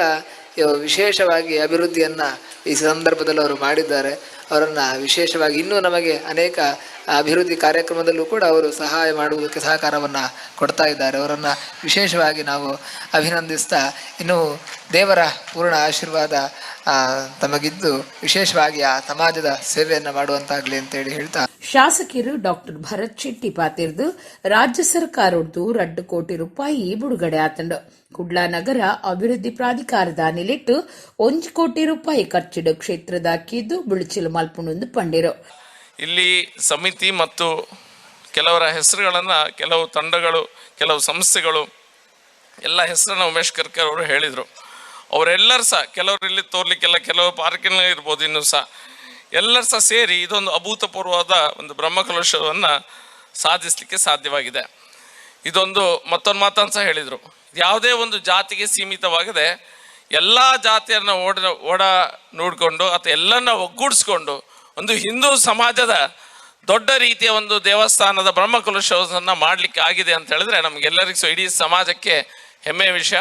ವಿಶೇಷವಾಗಿ ಅಭಿವೃದ್ಧಿಯನ್ನು ಈ ಸಂದರ್ಭದಲ್ಲಿ ಅವರು ಮಾಡಿದ್ದಾರೆ. ಅವರನ್ನು ವಿಶೇಷವಾಗಿ ಇನ್ನೂ ನಮಗೆ ಅನೇಕ ಅಭಿವೃದ್ಧಿ ಕಾರ್ಯಕ್ರಮದಲ್ಲೂ ಕೂಡ ಅವರು ಸಹಾಯ ಮಾಡುವುದಕ್ಕೆ ಸಹಕಾರವನ್ನು ಕೊಡ್ತಾ ಇದ್ದಾರೆ. ಅವರನ್ನು ವಿಶೇಷವಾಗಿ ನಾವು ಅಭಿನಂದಿಸ್ತಾ ಇನ್ನೂ ದೇವರ ಪೂರ್ಣ ಆಶೀರ್ವಾದ ತಮಗಿದ್ದು ವಿಶೇಷವಾಗಿ ಆ ಸಮಾಜದ ಸೇವೆಯನ್ನು ಮಾಡುವಂತಾಗಲಿ ಅಂತೇಳಿ ಹೇಳ್ತಾ. ಶಾಸಕರು ಡಾಕ್ಟರ್ ಭರತ್ ಶೆಟ್ಟಿ ಪಾತಿರ್ದು ರಾಜ್ಯ ಸರ್ಕಾರದ್ದು 2 ಕೋಟಿ ರೂಪಾಯಿ ಬಿಡುಗಡೆ ಆತಂಡು. ಕುಡ್ಲ ನಗರ ಅಭಿವೃದ್ಧಿ ಪ್ರಾಧಿಕಾರದ ನಿಲಿಟ್ಟು 1 ಕೋಟಿ ರೂಪಾಯಿ ಖರ್ಚಿಡು ಕ್ಷೇತ್ರದ ಕಿದ್ದು ಬುಳಿಚಿಲು ಮಲ್ಪುಂಡು ಪಂಡಿರು. ಇಲ್ಲಿ ಸಮಿತಿ ಮತ್ತು ಕೆಲವರ ಹೆಸರುಗಳನ್ನ ಕೆಲವು ತಂಡಗಳು, ಕೆಲವು ಸಂಸ್ಥೆಗಳು ಎಲ್ಲ ಹೆಸರನ್ನ ಉಮೇಶ್ ಕರ್ಕರ್ ಅವರು ಹೇಳಿದ್ರು. ಅವರೆಲ್ಲರೂ ಸಹ ಕೆಲವರು ಇಲ್ಲಿ ತೋರ್ಲಿಕ್ಕೆಲ್ಲ, ಕೆಲವು ಪಾರ್ಕಿನಲ್ಲಿ ಇರ್ಬೋದು, ಇನ್ನೂ ಸಹ ಎಲ್ಲರೂ ಸಹ ಸೇರಿ ಇದೊಂದು ಅಭೂತಪೂರ್ವವಾದ ಒಂದು ಬ್ರಹ್ಮಕಲಶವನ್ನು ಸಾಧಿಸಲಿಕ್ಕೆ ಸಾಧ್ಯವಾಗಿದೆ. ಇದೊಂದು ಮತ್ತೊಂದು ಮಾತನ್ನು ಸಹ ಹೇಳಿದರು, ಯಾವುದೇ ಒಂದು ಜಾತಿಗೆ ಸೀಮಿತವಾಗದೆ ಎಲ್ಲ ಜಾತಿಯನ್ನು ಓಡ ನೋಡಿಕೊಂಡು ಅಥವಾ ಎಲ್ಲರನ್ನ ಒಗ್ಗೂಡಿಸ್ಕೊಂಡು ಒಂದು ಹಿಂದೂ ಸಮಾಜದ ದೊಡ್ಡ ರೀತಿಯ ಒಂದು ದೇವಸ್ಥಾನದ ಬ್ರಹ್ಮಕಲಶವನ್ನು ಮಾಡಲಿಕ್ಕೆ ಆಗಿದೆ ಅಂತ ಹೇಳಿದ್ರೆ ನಮಗೆಲ್ಲರಿಗೂ ಸಹ ಇಡೀ ಸಮಾಜಕ್ಕೆ ಹೆಮ್ಮೆಯ ವಿಷಯ.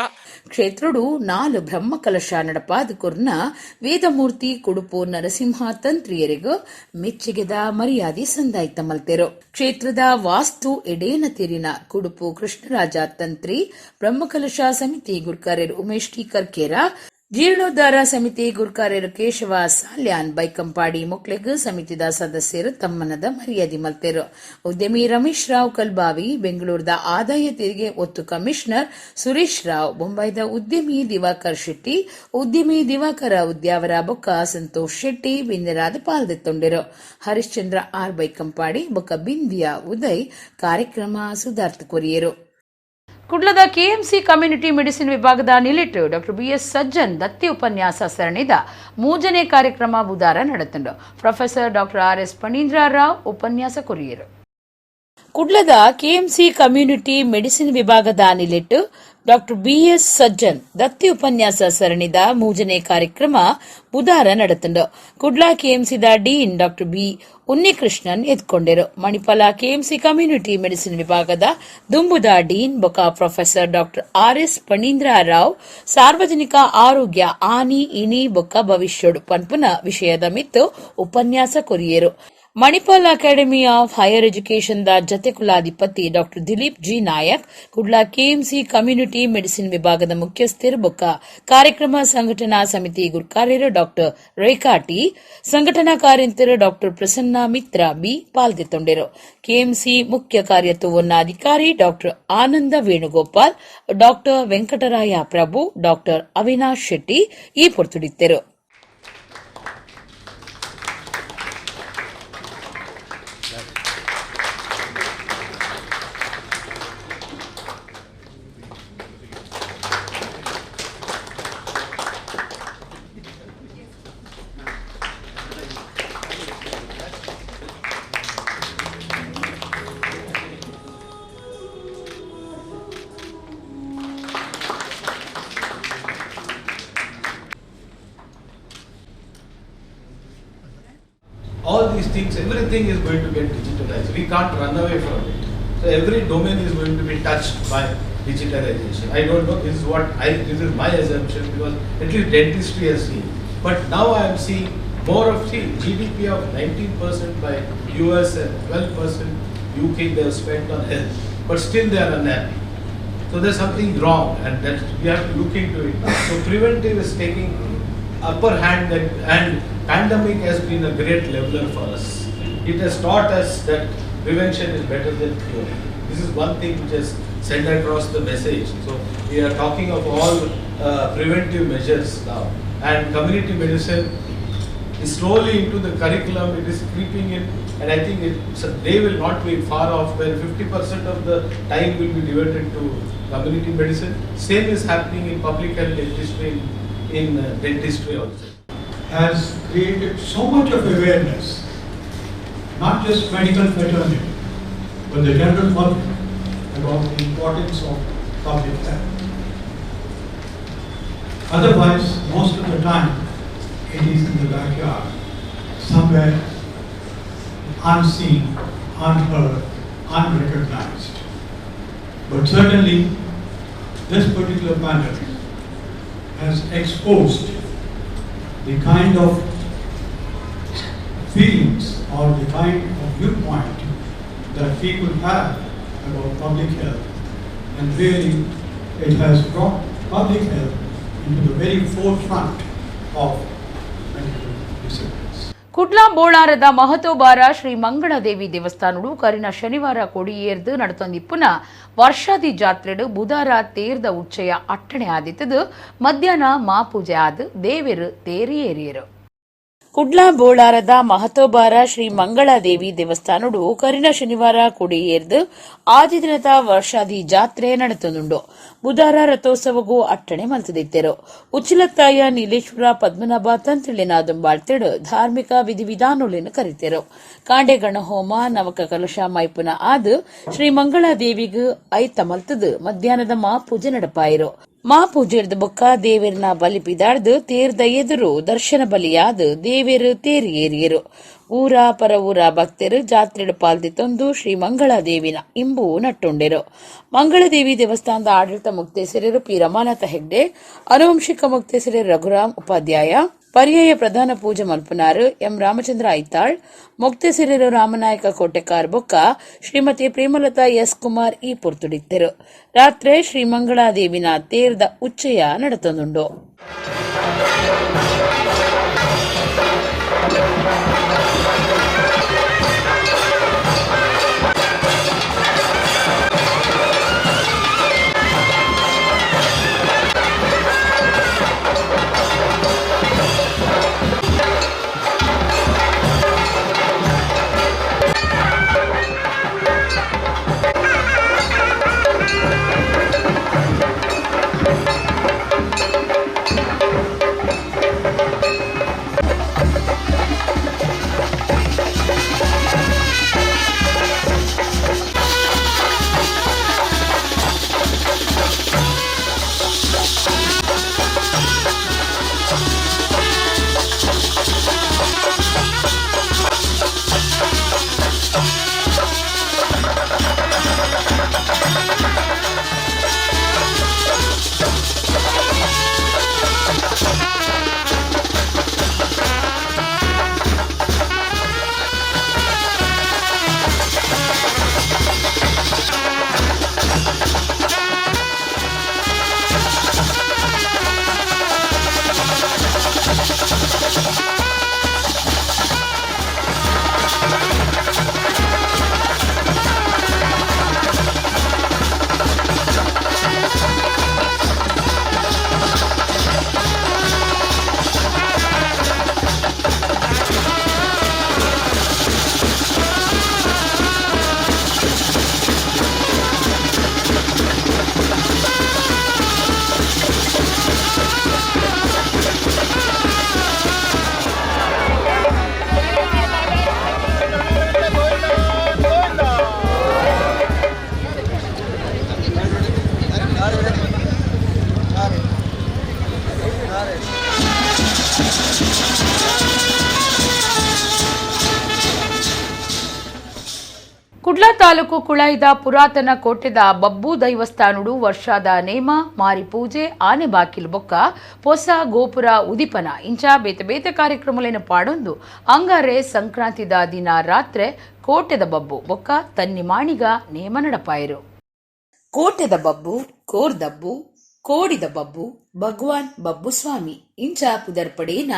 ಕ್ಷೇತ್ರಡು 4 ಬ್ರಹ್ಮಕಲಶ ನಡಪಾದ ಕುರ್ನ ವೇದಮೂರ್ತಿ ಕುಡುಪು ನರಸಿಂಹ ತಂತ್ರಿಯರಿಗೂ ಮೆಚ್ಚುಗೆದ ಮರ್ಯಾದೆ ಸಂದಾಯ್ತ ಮಲ್ತೆರು. ಕ್ಷೇತ್ರದ ವಾಸ್ತು ಎಡೇನ ತೀರಿನ ಕುಡುಪು ಕೃಷ್ಣರಾಜ ತಂತ್ರಿ, ಬ್ರಹ್ಮಕಲಶ ಸಮಿತಿ ಗುರ್ಕಾರ್ಯರು ಉಮೇಶ್ ಟಿ ಕರ್ಕೇರ, ಜೀರ್ಣೋದ್ಧಾರ ಸಮಿತಿ ಗುರ್ಕಾರ್ಯರು ಕೇಶವ ಸಾಲ್ಯಾನ್ ಬೈಕಂಪಾಡಿ ಮೊಕ್ಲೆಗ್ ಸಮಿತಿದ ಸದಸ್ಯರು ತಮ್ಮನದ ಮರ್ಯಾದೆ ಮಲ್ತೆರು. ಉದ್ಯಮಿ ರಮೇಶ್ ರಾವ್ ಕಲ್ಬಾವಿ, ಬೆಂಗಳೂರದ ಆದಾಯ ತೆರಿಗೆ ಒತ್ತು ಕಮಿಷನರ್ ಸುರೇಶ್ ರಾವ್, ಬೊಂಬೈದ ಉದ್ಯಮಿ ದಿವಾಕರ್ ಶೆಟ್ಟಿ, ಉದ್ಯಮಿ ದಿವಾಕರ ಉದ್ಯಾವರ ಬೊಕ್ಕ ಸಂತೋಷ್ ಶೆಟ್ಟಿ ಬಿಂದಿರಾದ ಪಾಲ್ದೆತ್ತೊಂಡಿರು. ಹರಿಶ್ಚಂದ್ರ ಆರ್ ಬೈಕಂಪಾಡಿ ಬೊಕ್ಕ ಬಿಂದಿಯಾ ಉದಯ್ ಕಾರ್ಯಕ್ರಮ ಸುಧಾರ್ಥ ಕೊರಿಯರು. ಕುಡ್ಲದ KMC community medicine ವಿಭಾಗದ ನಿಲಿಟ್ಟು ಡಾಕ್ಟರ್ ಬಿಎಸ್ ಸಜ್ಜನ್ ದತ್ತಿ ಉಪನ್ಯಾಸ ಸರಣಿದ 3ನೇ ಕಾರ್ಯಕ್ರಮ ಬುಧಾರ ನಡೆತಂಡು. Professor doctor R S Phanindra Rao ಉಪನ್ಯಾಸ ಕೊರಿಯರು. ಕುಡ್ಲದ KMC community medicine ವಿಭಾಗದ ನಿಲಿಟ್ಟು ಡಾಕ್ಟರ್ ಬಿಎಸ್ ಸಜ್ಜನ್ ದತ್ತಿ ಉಪನ್ಯಾಸ ಸರಣಿದ 3ನೇ ಕಾರ್ಯಕ್ರಮ ಬುಧಾರ ನಡೆತಂಡು. Kudla ಕೆಎಂಸಿದ dean doctor B Unnikrishnan ಎದ್ಕೊಂಡಿರು. Manipal KMC community medicine ವಿಭಾಗದ ದುಂಬುದ ಡೀನ್ ಬೊಕ professor doctor R S Phanindra Rao ಸಾರ್ವಜನಿಕ ಆರೋಗ್ಯ ಆನಿ ಇಣಿ ಬೊಕ್ಕ ಭವಿಷ್ಯಡು ಪನ್ಪುನ ವಿಷಯದ ಮಿತ್ತು ಉಪನ್ಯಾಸ courier. Manipal academy of higher education the ಜತೆ ಕುಲಾಧಿಪತಿ doctor Dilip G Nayak, Kudla KMC community medicine ವಿಭಾಗದ ಮುಖ್ಯಸ್ಥರು ಬೊಕ್ಕ ಕಾರ್ಯಕ್ರಮ ಸಂಘಟನಾ ಸಮಿತಿ ಗುರ್ಕಾರ್ಯರು ಡಾಕ್ಟರ್ ರೇಖಾ ಟಿ, ಸಂಘಟನಾ ಕಾರ್ಯಂತರು ಡಾಕ್ಟರ್ ಪ್ರಸನ್ನ ಮಿತ್ರ ಬಿ ಪಾಲ್ಗೆತ್ತೊಂಡರು. ಕೆಎಂಸಿ ಮುಖ್ಯ ಕಾರ್ಯತುವನ್ನಾಧಿಕಾರಿ doctor Ananda Venugopal, doctor Venkataraya Prabhu, doctor Avinash Shetty ಈ ಪೊರ್ತುಡಿತ್ತರು. All these things, everything is going to get digitalized. We can't run away from it. So every domain is going to be touched by digitalization. I don't know, this is what I, this is my assumption, because at least dentistry has seen. But now I am seeing more of the GDP of 19% by US and 12% UK they have spent on health, but still they are unhappy. So there's something wrong, and that we have to look into it. So preventive is taking upper hand, and pandemic has been a great leveler for us. It has taught us that prevention is better than cure. This is one thing which has sent across the message. So we are talking of all preventive measures now, and community medicine is slowly into the curriculum. It is creeping in, and I think they will not be far off where 50% of the time will be devoted to community medicine. Same is happening in public health dentistry, in dentistry also. Has created so much of awareness, not just medical fraternity, but the general public, about the importance of public health. Otherwise, most of the time, it is in the backyard, somewhere unseen, unheard, unrecognized. But certainly, this particular pandemic has exposed the kind of feelings or the kind of viewpoint that people have about public health, and really it has brought public health into the very forefront of medical disciplines. Kudla ಬೋಳಾರದ ಮಹತೋಬಾರ Shri Mangaladevi ದೇವಸ್ಥಾನಡು ಕರಿನ ಶನಿವಾರ ಕೊಡಿಯೇರ್ದು ನಡತೊಂದಿಪ್ಪುನ ವರ್ಷಾದಿ ಜಾತ್ರೆಡು ಬುಧಾರ ತೇರ್ದ ಉಚ್ಚಯ ಅಟ್ಟಣೆ ಆದಿತ್ತದು ಮಧ್ಯಾಹ್ನ ಮಾಪೂಜೆ ಆದ ದೇವೆರು ತೇರಿ ಏರಿಯರು. ಕುಡ್ಲಾ ಬೋಳಾರದ ಮಹತೋಬಾರ ಶ್ರೀ ಮಂಗಳಾದೇವಿ ದೇವಸ್ಥಾನಡು ಕರಿನ ಶನಿವಾರ ಕೊಡಿಯೇರ್ದು ಆದಿ ದಿನದ ವರ್ಷಾದಿ ಜಾತ್ರೆ ನಡೆತೊಂದುಂಡು. ಬುಧಾರ ರಥೋತ್ಸವಗೂ ಅಟ್ಟಣೆ ಮಲ್ತದಿತ್ತೆರು. ಉಚ್ಚಿಲತ್ತಾಯ ನೀಲೇಶ್ವರ ಪದ್ಮನಾಭ ತಂತ್ರಿಲಿನಾದಂಬಾಳ್ತೆಡು ಧಾರ್ಮಿಕ ವಿಧಿವಿಧಾನೊಲಿನ ಕರಿತೆರು. ಕಾಂಡೆ ಗಣಹೋಮ ನವಕ ಕಲಶ ಮೈಪುನ ಆದ್ ಶ್ರೀ ಮಂಗಳಾದೇವಿಗ್ ಐತ ಮಲ್ತದು ಮಧ್ಯಾಹ್ನದ ಮಾಪೂಜೆ ನಡಪಾಯಿರು. ಮಾಪೂಜೆರ್ದ ಬೊಕ್ಕ ದೇವೆರ್ನ ಬಲಿಪಿದಾಡ್ದು ತೇರ್ದ ಎದುರು ದರ್ಶನ ಬಲಿಯಾದ ದೇವೆರು ತೇರಿ ಏರಿಯರು. ಊರ ಪರ ಊರ ಭಕ್ತರು ಜಾತ್ರೆಡು ಪಾಲ್ದಿ ತಂದು ಶ್ರೀ ಮಂಗಳಾದೇವಿನ ಇಂಬು ನಟ್ಟುಂಡೆರು. ಮಂಗಳದೇವಿ ದೇವಸ್ಥಾನದ ಆಡಳಿತ ಮುಕ್ತೇಸರರು ಪಿ ರಮಾನಾಥ ಹೆಗ್ಡೆ, ಅನುವಂಶಿಕ ಮುಕ್ತೇಸರರು ರಘುರಾಮ್ ಉಪಾಧ್ಯಾಯ, ಪರ್ಯಾಯ ಪ್ರಧಾನ ಪೂಜೆ ಮಲ್ಪನಾರು ಎಂ ರಾಮಚಂದ್ರ ಐತಾಳ್, ಮುಕ್ತೇಸರರು ರಾಮನಾಯಕ ಕೋಟೆಕಾರ್ ಬೊಕ್ಕ ಶ್ರೀಮತಿ ಪ್ರೇಮಲತಾ ಎಸ್ ಕುಮಾರ್ ಈ ಪೊರ್ತುಡಿತ್ತರು. ರಾತ್ರಿ ಶ್ರೀ ಮಂಗಳಾದೇವಿನ ತೇರ್ದ ಉಚ್ಚಯ ನಡತೊಂದುಂಡು. ಕುಡ್ಲ ತಾಲೂಕು ಕುಳಾಯಿದ ಪುರಾತನ ಕೋಟೆದ ಬಬ್ಬು ದೈವಸ್ಥಾನಡು ವರ್ಷದ ನೇಮ ಮಾರಿ ಪೂಜೆ ಆನೆ ಬಾಕಿಲು ಬೊಕ್ಕ ಪೊಸ ಗೋಪುರ ಉದಿಪನ ಇಂಚ ಬೇತೆ ಬೇತೆ ಕಾರ್ಯಕ್ರಮಗಳನ್ನು ಪಾಡೊಂದು ಅಂಗಾರೆ ಸಂಕ್ರಾಂತಿದ ದಿನ ರಾತ್ರೆ ಕೋಟೆದ ಬಬ್ಬು ಬೊಕ್ಕ ತನ್ನಿ ಮಾಣಿಗ ನೇಮ ನಡಪಾಯರು. ಕೋಟೆದ ಬಬ್ಬು, ಕೋರ್ದಬ್ಬು, ಕೋಡಿದ ಬಬ್ಬು, ಭಗವಾನ್ ಬಬ್ಬುಸ್ವಾಮಿ ಇಂಚ ಪುದರ್ಪಡೇನ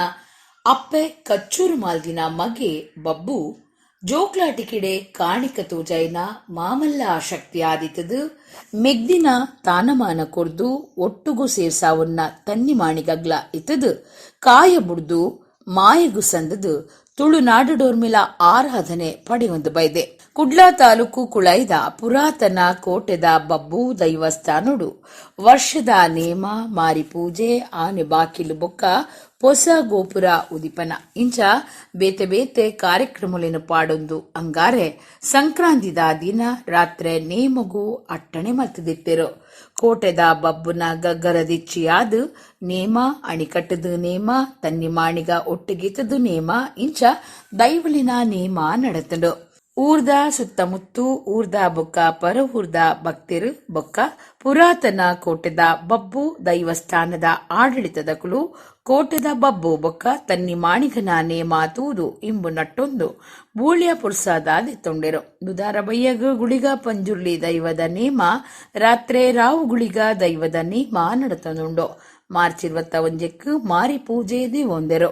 ಅಪ್ಪೆ ಕಚ್ಚೂರು ಮಾಲ್ದಿನ ಮಗೆ ಬಬ್ಬು ಜೋಕ್ಲಾಟಿಕಿಡೆ ಕಾಣಿಕ ತೋಜೈನ ಮಾಮಲ್ಲ ಶಕ್ತಿ ಆದಿತದು ಮೆಗ್ದಿನ ತಾನಮಾನ ಕೊರ್ದು ಒಟ್ಟುಗು ಸೇರ್ಸಾವನ್ನ ತನ್ನಿ ಮಾಣಿಗಗ್ಲ ಇತ್ತದು ಕಾಯ ಬುಡ್ದು ಮಾಯಗು ಸಂದದು ತುಳುನಾಡುಡೋರ್ಮಿಲ ಆರಾಧನೆ ಪಡೆಯೊಂದು ಬೈದೆ. ಕುಡ್ಲ ತಾಲೂಕು ಕುಳೈದ ಪುರಾತನ ಕೋಟೆದ ಬಬ್ಬು ದೈವಸ್ಥಾನಡು ವರ್ಷದ ನೇಮ ಮಾರಿ ಪೂಜೆ ಆನೆ ಬಾಕಿಲು ಬೊಕ್ಕ ಪೊಸ ಗೋಪುರ ಉದಿಪನ ಇಂಚ ಬೇತೆ ಬೇತೆ ಕಾರ್ಯಕ್ರಮಗಳನ್ನು ಪಾಡೊಂದು ಅಂಗಾರೆ ಸಂಕ್ರಾಂತಿದ ದಿನ ರಾತ್ರೆ ನೇಮಗು ಅಟ್ಟಣೆ ಮಲ್ತದಿತ್ತೆರು. ಕೋಟೆದ ಬಬ್ಬುನ ಗಗ್ಗರದಿಚ್ಚಿಯಾದ ನೇಮ ಅಣಿಕಟ್ಟದ ನೇಮ ತನ್ನಿ ಮಾಣಿಗ ಒಟ್ಟಿಗಿತದು ನೇಮ ಇಂಚ ದೈವಲಿನ ನೇಮ ನಡೆತಂಡು. ಊರ್ದ ಸುತ್ತಮುತ್ತು ಊರ್ದ ಬೊಕ್ಕ ಪರ ಊರ್ದ ಭಕ್ತಿರು ಬೊಕ್ಕ ಪುರಾತನ ಕೋಟೆದ ಬಬ್ಬು ದೈವಸ್ಥಾನದ ಆಡಳಿತದ ಕುಲು ಕೋಟೆದ ಬಬ್ಬು ಬೊಕ್ಕ ತನ್ನಿ ಮಾಣಿಗನ ನೇಮ ತೂದು ಇಂಬು ನಟ್ಟೊಂದು ಬೂಳ್ಯ ಪುರ್ಸಾದ ದೆತ್ತೊಂಡೆರು. ಬುಧಾರ ಬಯ್ಯಗ ಗುಳಿಗ ಪಂಜುರ್ಲಿ ದೈವದ ನೇಮ ರಾತ್ರೆ ರಾವು ಗುಳಿಗ ದೈವದ ನೇಮ ನಡತನುಂಡು. ಮಾರ್ಚ್ 21ಕ್ಕೆ ಮಾರಿ ಪೂಜೆ ದೇವೊಂದೆರು.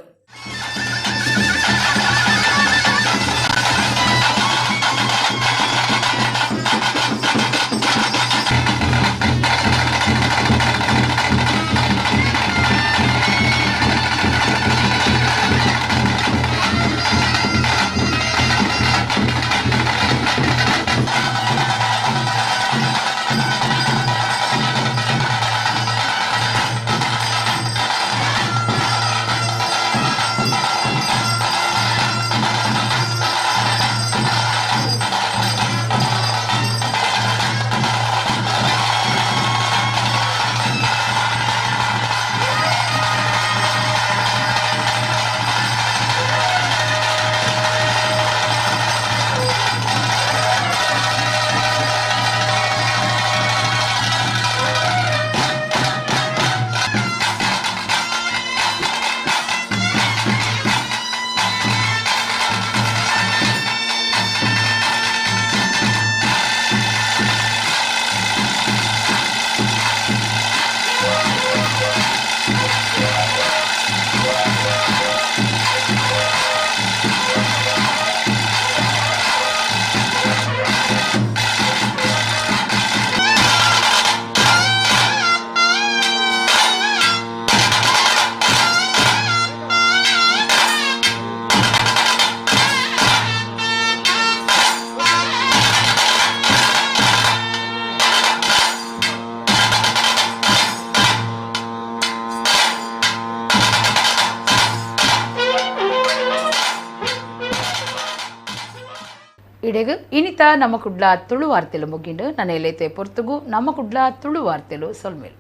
ಇಡೆಗು ಇನಿತ ನಮ್ಮ ಕುಡ್ಲ ತುಳು ವಾರ್ತೆಲು ಮುಗಿಂಡು. ನನ್ನ ಎಲೆತೆ ಪೊರ್ತುಗು ನಮ್ಮ ಕುಡ್ಲ ತುಳು ವಾರ್ತೆಲು ಸೊಲ್ಮೇಲು.